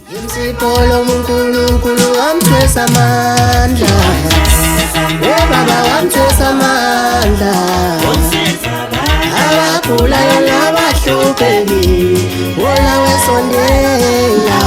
Imsipolo uNkulunkulu wamthwesa amandla. Oh baba wamthwesa amandla. Abagulayo nabahlupheki wona wesondela.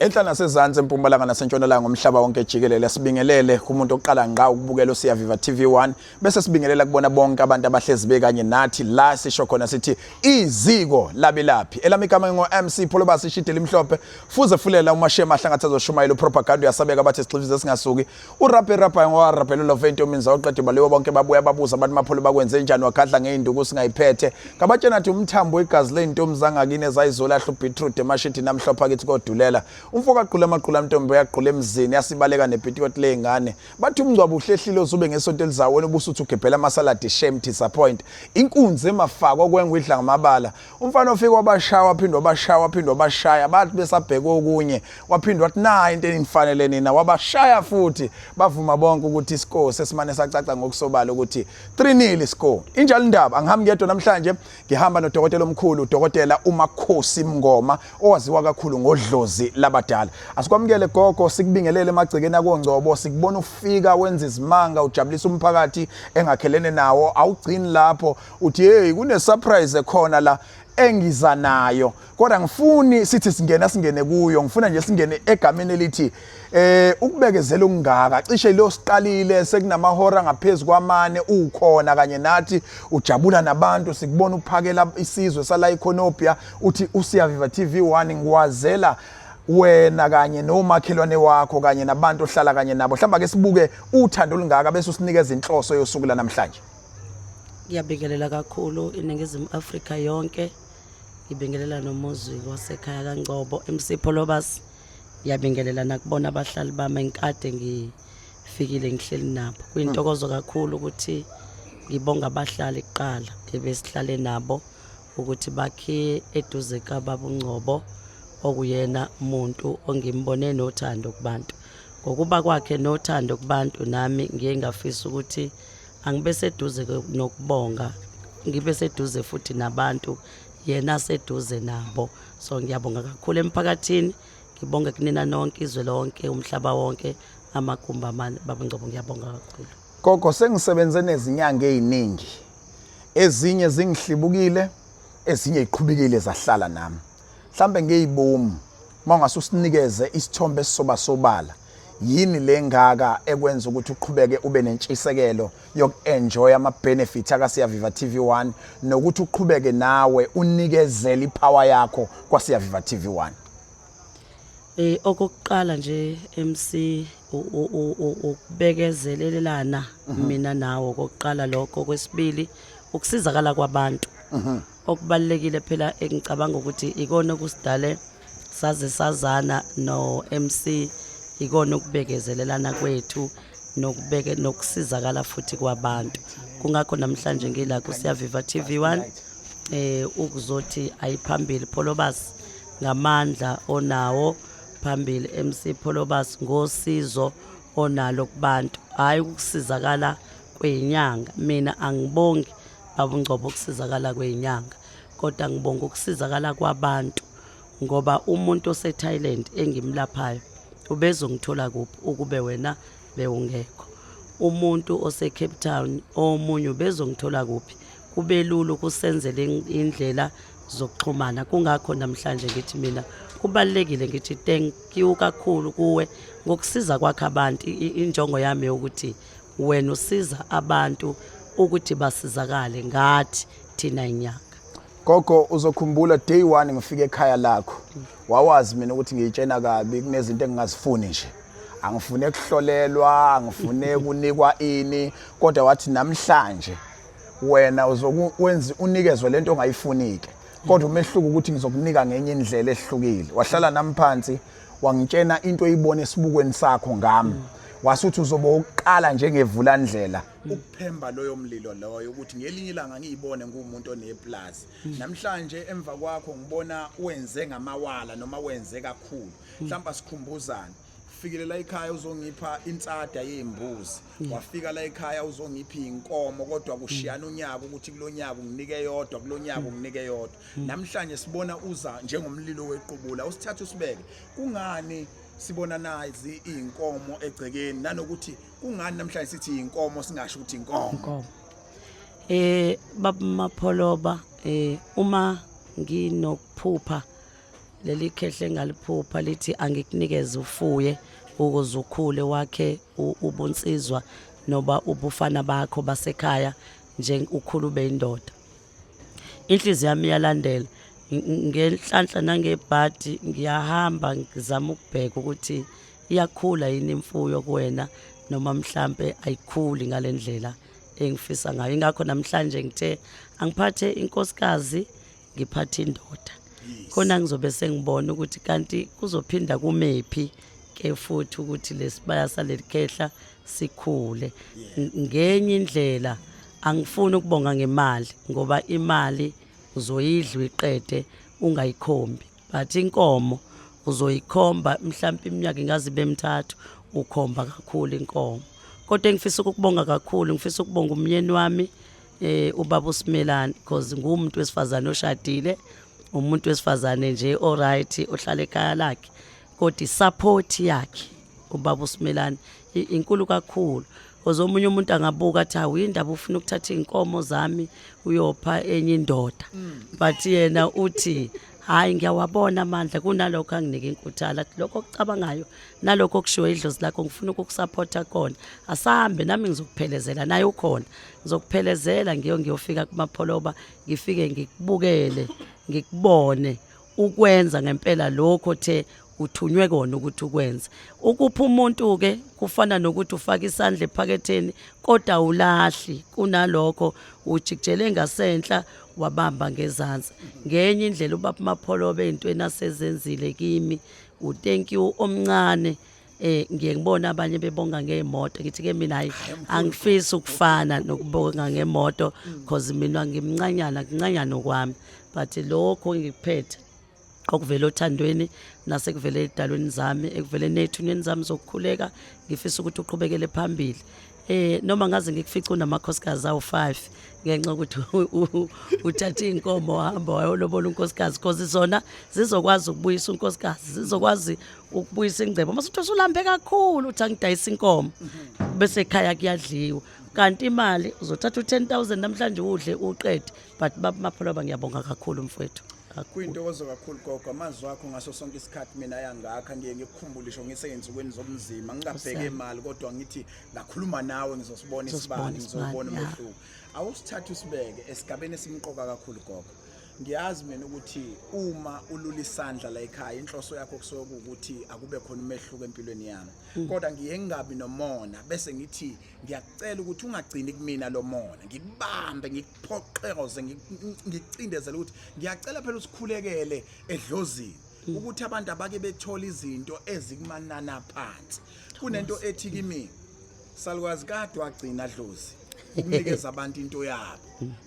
Enhla nasezansi, empumalanga nasentshonalanga, umhlaba wonke jikelele, sibingelele kumuntu oqala ngqa ukubukela uSiyaviva TV1, bese sibingelela kubona bonke abantu abahlezi bekanye nathi la sisho khona sithi iziko labelaphi. Elami igama ngo MC Pholobasi ishide limhlophe fuze fulela umashema ahlangatha azoshumayela upropaganda uyasabeka bathi sixhifize singasuki uraphe rapha ngowaraphe lo vento minza oqede baliwe bonke babuya babuza abantu mapholo bakwenze njani wagadla ngeinduku singayiphethe ngabatshena athi umthambo wegazi leintombi zangakini ezayizolahla ubeetroot emashidi namhlophe akithi kodulela umfo kaqula amaqula ntombi uyaqula emzini yasibaleka nepitikoti ley'ngane. Bathi umngcwabo uhlehlile ozube ngesonto elizayo, wena ubusuthi ugebhela amasaladi. Shame, disappoint. Inkunzi emafakwa kwengwe idla ngamabala. Umfana ofike wabashaya, waphinde wabashaya, waphinde wabashaya, bathi besabheke okunye waphinde wathi nayi into enifanele nina, wabashaya futhi bavuma bonke ukuthi iscore sesimane sacaca ngokusobala ukuthi 3-0 iscore. Injalo indaba. Angihambi ngedwa namhlanje, ngihamba nodokotela omkhulu, udokotela uMakhosi Mngoma, owaziwa kakhulu ngodlozi labadala. Asikwamukele gogo, sikubingelele emagcekeni akoNgcobo. Sikubona ufika wenza izimanga, ujabulisa umphakathi engakhelene nawo. Awugcini lapho, uthi hey, kune surprise ekhona la engiza nayo, kodwa ngifuni sithi singena singene kuyo. Ngifuna nje singene egameni elithi ukubekezela okungaka. Cishe lo siqalile sekunamahora ngaphezulu kwamane ukhona kanye nathi, ujabula nabantu. Sikubona uphakela isizwe sala iCornubia, uthi uSiyaviva TV1 ngiwazela wena kanye nomakhelwane wakho kanye nabantu ohlala kanye nabo. Mhlawumbe ake sibuke uthando olungaka bese usinikeza inhloso yosuku la namhlanje. Ngiyabingelela kakhulu iNingizimu Afrika yonke. Ngibingelela nomuzi wasekhaya kaNgcobo, MC Pholobas. Ngiyabingelela nakubona abahlali bami engikade ngifikile ngihleli nabo. Kuyintokozo kakhulu ukuthi ngibonga abahlali kuqala ebesihlale nabo ukuthi bakhe eduze kababa uNgcobo, okuyena umuntu ongimbone nothando kubantu. Ngokuba kwakhe nothando kubantu, nami ngiye ngafisa ukuthi angibe seduze nokubonga, ngibe seduze futhi nabantu yena seduze nabo. So ngiyabonga kakhulu emphakathini, ngibonge kunina nonke, izwe lonke, umhlaba wonke, amagumbi amane. Baba Ngcobo, ngiyabonga kakhulu. Gogo, sengisebenze nezinyanga eziningi, ezinye zingihlibukile, ezinye iqhubekile zahlala nami. Mhlambe ngeyibomu uma ungase usinikeze isithombe esisoba sobala, yini le ngaka ekwenza ukuthi uqhubeke ube nentshisekelo yoku-enjoy ama-benefits akaSiyaviva TV1 nokuthi uqhubeke nawe unikezele ipower yakho kwaSiyaviva TV1? Okokuqala nje MC, ukubekezelelana mina nawo kokuqala lokho. Kwesibili, ukusizakala kwabantu. Okubalekile phela engicabanga ukuthi ikona okusidale saze sazana no MC, ikona ukubekezelelana kwethu nokubeke nokusizakala futhi kwabantu. Kungakho namhlanje ngila kuSiyaviva TV1 ukuzothi ayiphambili Pholobas ngamandla onawo, phambili MC Pholobas ngosizo onalo kubantu, hayi ukusizakala kwenyanga. Mina angibongi baba uNgcobo ukusizakala kwenyanga, kodwa ngibonga ukusizakala kwabantu, ngoba umuntu oseThailand engimlaphayo ubezongithola kuphi ukube wena bewungekho? Umuntu ose-Cape Town omunye ubezongithola kuphi? Kube lula ukusenzela indlela zokuxhumana. Kungakho namhlanje ngithi mina kubalulekile, ngithi thank you kakhulu kuwe ngokusiza kwakho abantu. Injongo yami ukuthi wena usiza abantu ukuthi basizakale ngathi thina inyanga. Gogo, uzokhumbula day one ngifike ekhaya lakho, wawazi mina ukuthi ngiyitshena kabi, kunezinto engingazifuni nje, angifune kuhlolelwa, angifune kunikwa ini, kodwa wathi namhlanje wena uzokwenza unikezwe lento ongayifunike, kodwa umehluko ukuthi ngizokunika ngenye indlela ehlukile. Wahlala nami phansi, wangitshena into oyibona esibukweni sakho ngami, wasuthi uzoba uqala njengevulandlela ukuphemba loyo mlilo loyo ukuthi ngelinye ilanga ngiyibone ngumuntu oneplazi. Namhlanje emva kwakho ngibona wenze ngamawala noma wenze kakhulu. Mhlawumbe sikhumbuzane Ufikile la ekhaya uzongipha insada yembuzi, wafika la ekhaya uzongipha inkomo, kodwa kushiyana unyaka ukuthi kulonyaka unginike yodwa, kulonyaka unginike yodwa. Namhlanje sibona uza njengomlilo wequbula, usithatha usibeke. Kungani sibona nazi izinkomo egcekeni, nanokuthi kungani namhlanje sithi inkomo singasho ukuthi inkomo? Inkomo. Baba Mapholoba, uma nginokuphupha leli khehle engaliphupha lithi angikunikeze ufuye ukuze ukhule wakhe ubunsizwa noba ubufana bakho basekhaya nje ukhulu ube indoda. Inhliziyo yami iyalandela ngenhlanhla nangebhadi, ngiyahamba ngizama ukubheka ukuthi iyakhula yini imfuyo kuwena noma mhlambe ayikhuli ngalendlela engifisa ngayo. Ingakho namhlanje ngithe angiphathe inkosikazi, ngiphathe indoda khona ngizobe sengibona ukuthi kanti kuzophinda kumephi ke futhi ukuthi lesibaya saleli khehla sikhule ngenye indlela. Angifuni ukubonga ngemali ngoba imali uzoyidla uyiqede ungayikhombi, but inkomo uzoyikhomba mhlawumbe iminyaka ingaze ibe mithathu ukhomba kakhulu inkomo. Kodwa engifisa ukukubonga kakhulu, ngifisa ukubonga umyeni wami, ubaba uSimelane, because ngumuntu wesifazane oshadile, umuntu wesifazane nje oright ohlala ekhaya lakhe, kodwa isupport yakhe ubaba uSimelane inkulu kakhulu, because omunye umuntu angabuka athi, hawu, indaba ufuna ukuthatha iy'nkomo zami uyopha enye indoda, but yena uthi, hayi, ngiyawabona amandla. Kunalokho anginike inkuthalo, athi lokho okucabangayo nalokho okushiwo idlozi lakho ngifuna ukukusapotha kona, asahambe nami ngizokuphelezela, naye ukhona, ngizokuphelezela ngiyofika kumapholoba, ngifike ngikubukele, ngikubone ukwenza ngempela lokho the uthunywe kona ukuthi ukwenze. Ukupha umuntu ke kufana nokuthi ufaka isandla ephaketheni kodwa ulahli, kunalokho ujikijele ngasenhla wabamba ngezansi. Ngenye indlela ubaba Mapholoba ey'ntweni asezenzile kimi, u-thank you omncane. Ngiye ngibona abanye bebonga ngemoto, ngithi ke mina hayi, angifisi ukufana nokubonga ngemoto because mina ngimncanyana kuncanyana okwami, but lokho ngikuphethe okuvela othandweni nasekuvele edalweni zami, ekuveleni ey'thunyweni zami zokukhuleka, ngifisa ukuthi uqhubekele phambili. Noma ngaze ngikufice unamakhosikazi awu5 ngenxa yokuthi uthathe inkomo wahamba wayolobola unkosikazi, because zona zizokwazi ukubuyisa unkosikazi, zizokwazi ukubuyisa ingcebo. Mase uthi usulambe kakhulu uthi angidayisa inkomo, bese ekhaya kuyadliwa, kanti imali uzothatha u10000 namhlanje udle uqede. But baba Mapholoba, ngiyabonga kakhulu mfowethu, kakhulu. Kuyintokozo kakhulu gogo, amazwi akho ngaso sonke isikhathi mina ayangakha. Ngiye ngikukhumbule isho ngisey'nsukwini zobunzima, ngingabheki imali, kodwa ngithi ngakhuluma nawe ngizosibona Ngizosibona isibani, isibani, ngizobona ya. umehluko. Awusithathe usibeke esigabeni esimqoka kakhulu gogo. Ngiyazi mina ukuthi uma ulula isandla la ekhaya, inhloso yakho kusuke kuwukuthi akube khona umehluko empilweni yami, kodwa ngiye ngingabi nomona, bese ngithi ngiyakucela ukuthi ungagcini kumina lo mona, ngikubambe, ngikuphoqoze, ngikucindezele ukuthi ngiyacela phela usikhulekele edlozini ukuthi abantu abake bethola izinto ezikumanana phansi. Kunento ethi kimi, salukwazi kade wagcina dlozi ukunikeza abantu into yabo.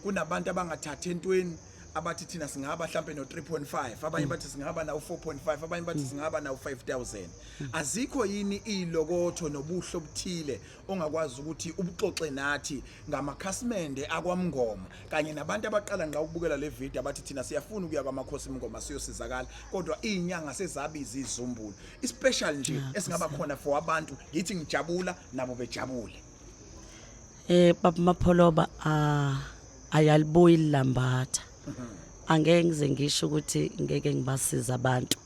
Kunabantu abangathathi entweni, abathi thina singaba mhlambe no 3.5, abanye bathi singaba nawo 4.5, abanye bathi singaba nawo 5000. Azikho yini ilokotho nobuhle obuthile ongakwazi ukuthi ubuxoxe nathi ngamakhasimende akwamngoma kanye nabantu abaqala ngqa ukubukela le video, abathi thina siyafuna ukuya kwamakhosi mngoma siyosizakala, kodwa izinyanga sezabiza izumbulu, ispecial nje esingaba khona for abantu, ngithi ngijabula nabo bejabule? Baba Mapholoba, ah, ayalibuyi lambatha. Angeke ngize ngisho ukuthi ngeke ngibasiza abantu.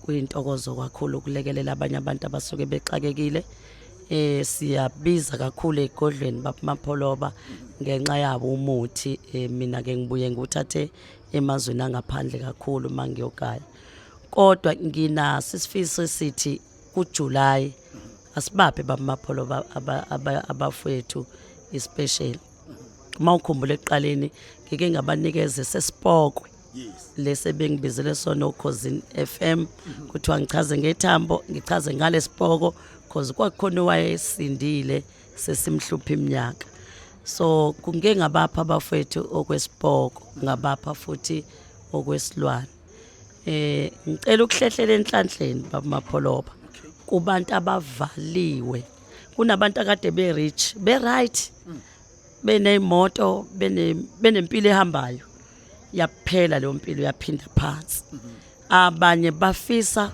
Kuyintokozo kakhulu ukulekelela abanye abantu abasuke bexakekile. Siyabiza kakhulu egodlweni baba Mapholoba ngenxa yabo umuthi. Mina ke ngibuye ngiwuthathe emazweni angaphandle kakhulu mangiyogaya. Kodwa nginaso isifiso esithi kuJuly asibaphe baba Mapholoba abafowethu ispecial. Uma ukhumbula ekuqaleni ngike ngabanikeze sesipokwe lese bengibizele sona uKhozini FM, kuthiwa ngichaze ngethambo, ngichaze ngale sipoko, cause kwakukhona owayesindile sesimhlupha iminyaka. So kungeke ngabapha abafowethu okwesipoko, ngabapha futhi okwesilwane. Ngicela ukuhlehlela enhlanhleni baba Mapholoba. Kubantu abavaliwe, kunabantu akade be rich, be right, beneyimoto, benempilo ehambayo, yaphela leyo mpilo, yaphinda phansi. Abanye bafisa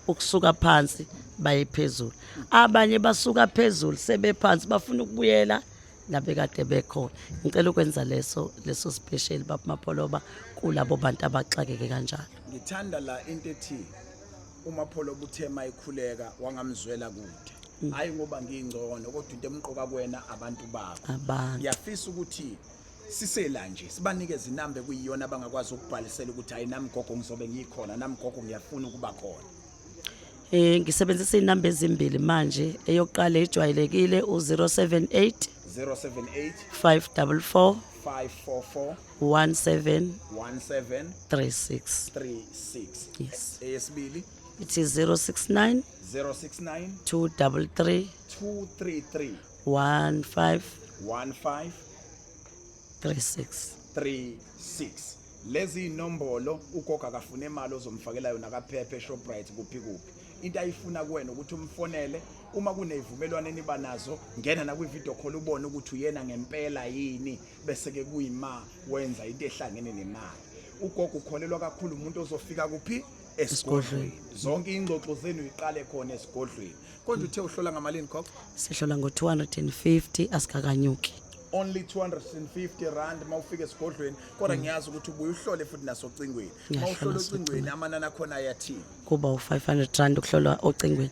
ukusuka phansi baye phezulu, abanye basuka phezulu sebephansi bafuna ukubuyela labekade bekhona. Ngicela ukwenza leso special, baba Mapholoba, kulabo bantu abaxakeke kanjalo. Ngithanda la into ethi uMapholoba uthe mayikhuleka wangamzwela kude, hayi ngoba ngingcono, kodwa into emqoka kuwena abantu bakho. Abantu. Ngiyafisa ukuthi sisela nje sibanikeze inamba ekuyiyona abangakwazi ukubhalisela ukuthi hayi, nami gogo ngizobe ngikhona, nami gogo ngiyafuna ukuba khona. Ngisebenzisa inamba ezimbili manje. Eyokuqala ejwayelekile u-078 078 544 544 17 17 36. 36. Yes. Eyesibili? It is 069 069 233 233 15 15 36. 36. Lezi inombolo, ugogo akafuna imali ozomfakela yona kaphephe eShoprite kuphi kuphi. Into ayifuna kuwena ukuthi umfonele uma kunezivumelwano eniba nazo, ngena na kwi-video call ubone ukuthi uyena ngempela yini, bese ke kuyima wenza into ehlangene nemali. Ugogo ukholelwa kakhulu umuntu ozofika kuphi? Esigodlweni. Zonke ingxoxo zenu iqale khona esigodlweni. Konje uthe uhlola ngamalini, gogo? Sihlola ngo-250, asikakanyuki. Only 250 rand mawufika esigodlweni, kodwa ngiyazi ukuthi ubuye uhlole futhi nasocingweni. Ngiyahlola. Mawuhlola ocingweni, amanani akhona ayathini? Kuba u-500 rand ukuhlolwa ocingweni.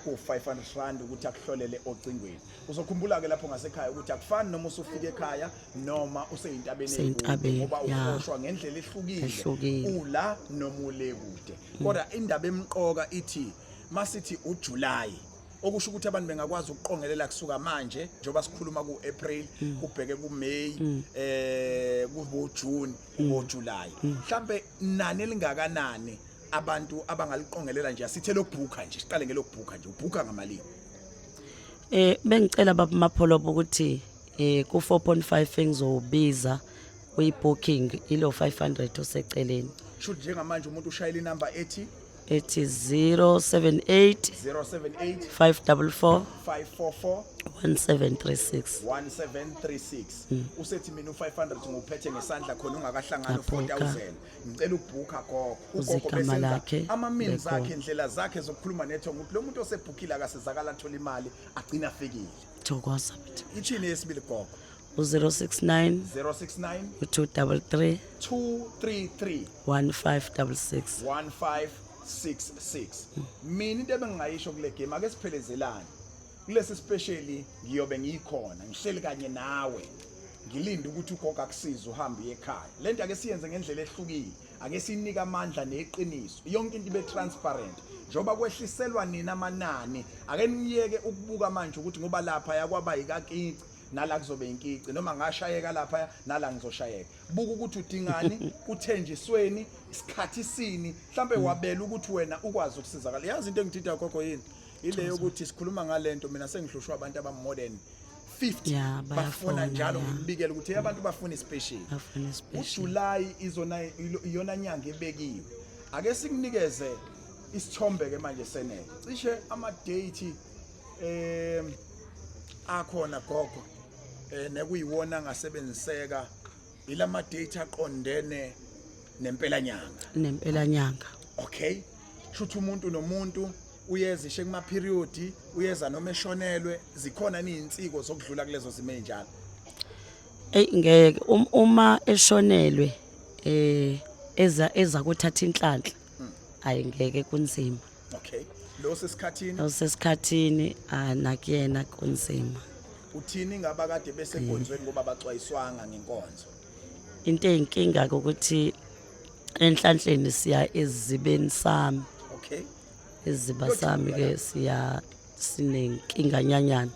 Ku-500 rand ukuthi akuhlolele ocingweni. Uzokhumbula-ke lapho ngasekhaya ukuthi akufani noma usufika ekhaya noma useyintabeni ekude, Useyintabeni, ngoba ya. uhoshwa ngendlela ehlukile Ehlukile. ula noma ule kude. Kodwa indaba emqoka ithi masithi uJuly, okusho ukuthi abantu bengakwazi ukuqongelela kusuka manje njengoba sikhuluma ku-April, kubheke ku-May, kubo June, kubo July, mhlambe nani elingakanani abantu abangaliqongelela nje? Asithe lokubhukha nje, siqale ngelokubhukha nje, ubhukha ngamalini? Bengicela baba Mapholoba ukuthi ku 4.5 engizobiza uyi-booking ilo 500 oseceleni. Shuthi njengamanje umuntu ushayela inamba ethi? Ethi 078 078 544 544 1736. 1736. Usethi mina u500 nguphethe ngesandla khona ungakahlangani. Ngabhukha. U4000, ngicela ukubhukha gogo. Uze Ugogo igama besenza lakhe ama-means bekhona. akhe, indlela zakhe zokukhuluma nethongo ukuthi lo muntu osebhukhile akasizakala athola imali agcina afikile. Thokoza mthi. Ithini yesibili, gogo? U-069 069 u-233 233 1566. 1566. Mina into ebengingayisho kule game, ake siphelezelane kulesi specially. Ngiyobe ngikhona, ngihleli kanye nawe, ngilinde ukuthi ugogo akusize uhambe uye ekhaya. Lento ake siyenze ngendlela ehlukile, ake sinike amandla neqiniso, yonke into ibe transparent. Njengoba kwehliselwa nina amanani, ake niyeke ukubuka manje ukuthi ngoba lapha yakwaba yikakici, nala kuzobe inkici, noma ngashayeka lapha nala ngizoshayeka. Buka ukuthi udingani, kuthenjisweni isikhathi sini, mhlambe wabela ukuthi wena ukwazi ukusizakala. Yazi into engithinta gogo yini? Ile yokuthi sikhuluma ngalento, mina sengihlushwa abantu aba more than 50 Ya, bafuna bayafona, njalo. Ya. Ngikubikela ukuthi abantu bafuna ispecial. Bafuna ispecial. uJuly izona iyona nyanga ebekiwe. Ake sikunikeze isithombe ke manje senele cishe ama date akhona gogo, nekuyiwona angasebenziseka, ilama date aqondene nempela nyanga. Nempela nyanga. Okay, shuthi umuntu nomuntu uyeza ishe kuma period, uyeza noma eshonelwe, zikhona izinsiko zokudlula kulezo zimo ezinjalo? Ey, ngeke. Uma eshonelwe eza kuthatha inhlanhla, ayingeke, kunzima. Okay, lo sesikhathini? Osesikhathini anakuyena kunzima. Uthini ngaba kade besenkonzweni ngoba baxwayiswanga ngenkonzo? Into eyinkinga ukuthi enhlanhleni siya ezibeni sami. Eziba sami ke siya sinenkinga nyanyana.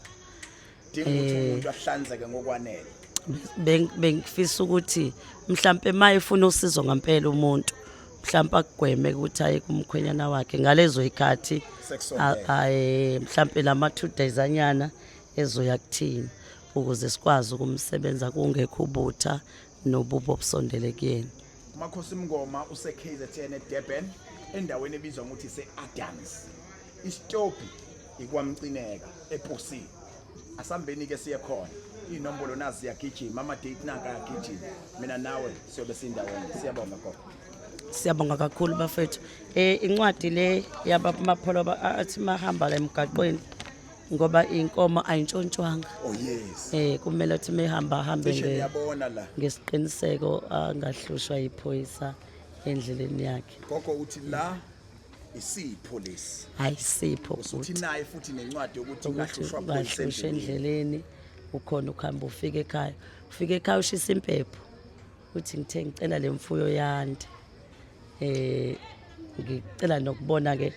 Dinga ukuthi umuntu ahlanzeke ngokwanele. Bengifisa ukuthi mhlambe mayefuna usizo ngempela umuntu, mhlambe akugweme ukuthi aye kumkhwenyana wakhe ngalezo ikhathi. Sekusondele. Aye mhlambe lama 2 days anyana ezoya kuthina ukuze sikwazi ukumsebenza kungekho ubutha nobubo obusondele kuyena. Makhosi Mngoma use KZN eDurban, endaweni ebizwa ngokuthi ise-Adams. Isitobhi ikwamcineka ePosini. Asambeni ke siye khona. Inombolo nazi ziyagijima, ama date nanka ayagijima. Mina nawe siyobe sindawonye. Siyabonga gogo. Siyabonga kakhulu bafethu. Eh incwadi le yabamapholo athi mahamba la emgaqweni ngoba inkomo ayintshontshwanga. Oh yes. Eh kumele athi mehamba ahambe Cishe nge niyabona la. ngesiqiniseko angahlushwa yiphoyisa endleleni yakhe. Gogo uthi la isipho lesi. Hayi sipho Usuthi futhi. naye futhi nencwadi yokuthi Ukuthi ungahlushwa phoyisa ungahlushwa endleleni. endleleni ukhona ukuhamba ufike ekhaya. Ufike ekhaya ushisa impepho. Uthi ngithe ngicela le mfuyo yande. Eh ngicela nokubona ke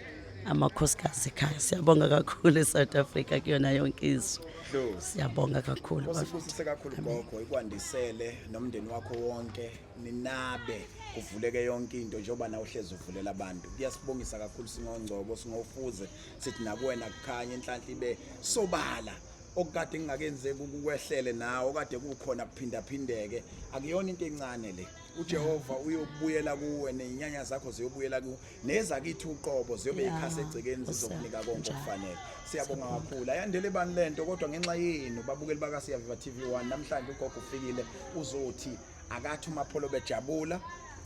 amakhosikazi ekhaya. Siyabonga kakhulu eSouth Africa kuyona yonke izwe. Dlozi. Siyabonga kakhulu. Nkosi bafethu. ibusise kakhulu gogo ikwandisele nomndeni wakho wonke ninabe kuvuleke yonke into njengoba nawe uhlezi uvulela abantu kuyasibongisa kakhulu singongcobo singofuze sithi nakuwena kukhanya inhlanhla ibe sobala okukade kungakenzeki ukukwehlele nawe okade kukhona kuphindaphindeke akuyona into encane le uJehova uyobuyela kuwe nezinyanya zakho ziyobuyela kuwe nezakithi uqobo ziyobe ikhasa egcekeni zizokunika konke okufanele siyabonga kakhulu ayandele bani lento kodwa ngenxa yenu babukeli baka Siyaviva TV1 namhlanje ugogo ufikile uzothi akathi uMapholo bejabula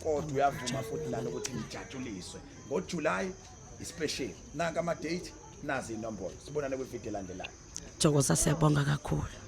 kodwa uyavuma futhi nalo ukuthi nijatshuliswe ngoJuly ispecial nanka ama date nazi inombolo sibonane kwi video elandelayo Thokoza siyabonga kakhulu.